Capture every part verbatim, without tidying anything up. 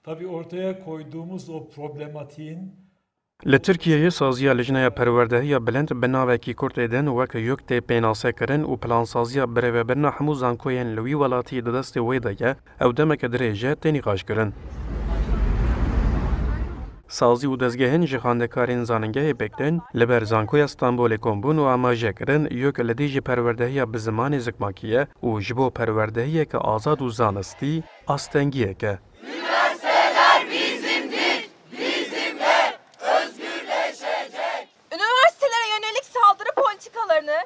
Tabii ortaya koyduğumuz o problematiğin Li Tirkiyeyê saziya Lijneya Perwerdehiya Bilind bi navekî kurt ê din wek YÖK tê pênasekirin û plansaziya birêvebirina hemû zankoyên li wî welatî di destê wê de ye, ew demeke dirêj e tê nîqaşkirin. Sazî û dezgehên ji xwendekarên zanîngehê pêk tên, li ber Zankoya Stenbolê kom bûn û amaje kirin, YÖK li dijî perwerdehiya bi zimanê zikmakî ye û ji bo perwerdehiyeke azad û zanistî astengiyek e. Üniversitelere yönelik saldırı politikalarını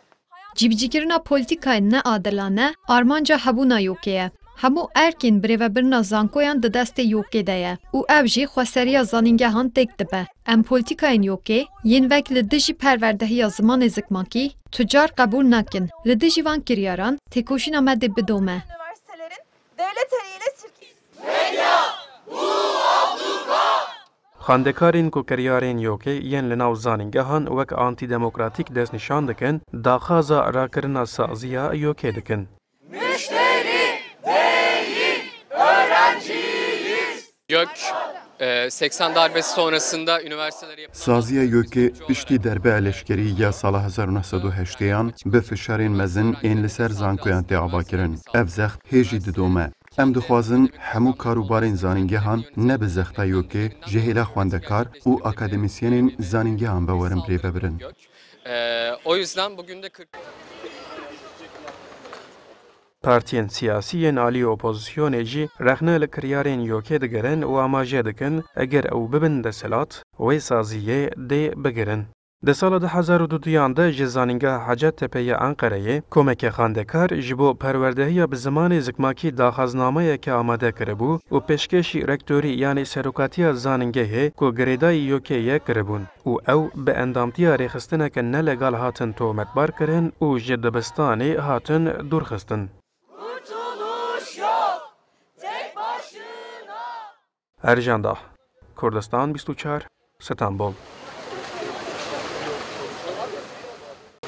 Cîbicîkirina polîtîkayên neadilane armanca hebûna YÖKê ye. Hemû erkên birêvebirina zankoyan di destê YÖKê de ye û ev jî xweseriya zanîngehan têk dibe. Em polîtîkayên YÖKê yên wek li dijî perwerdehiya zimanê zikmakî tu car qebûl nakin. Li dijî van kiryaran têkoşîna me dê bidome. Üniversitelerin devlet eliyle sirk Xwendekarên ku kiryarên YÖKê yên li nav zanîngehan wek antîdemokratîk destnîşan dikin, daxwaza rakirina saziya YÖKê dikin. Müşteri değil, öğrenciyiz. YÖK, e, seksen darbesi sonrasında üniversiteleri yapılan... Saziya YÖKê piştî derbeya leşkerî ya sala hezar û neh sed û heştêyan bi fişarên mezin ên li ser zankoyan tê avakirin. Ev zext hê jî didome. Em dixwazin hemû karûbarên zanîngehan ne bi zexta YÖKê ji hêla xwendekar û akademîsyenên zanîngehan ve werin birêvebirin. E, o yüzden bugün de kırk... Partiyên siyasî yên alî opozisyonê jî rexne li kiryarên YÖKê digirin û amaje dikin, eger ew bibin desthilat, wê saziyê dê bigirin. Di sala du hezar û duduyan de ji Zanîngeha Hacettepe ya Enqereyê komeke xwendekar ji bo perwerdehiya bi zimanê zikmakî daxwaznameyeke amade kiribû û pêşkêşî rektorî yanî serokatiya zanîngehê ku girêdayî YÖKê ye kiribûn û ew bi endamtiya rêxistineke nelegal hatin tometbar kirin û ji dibistanê hatin dûrxistin. Kurtuluş yok tek başına. Ercan Dah, Kurdistan bîst û çar, Stenbol.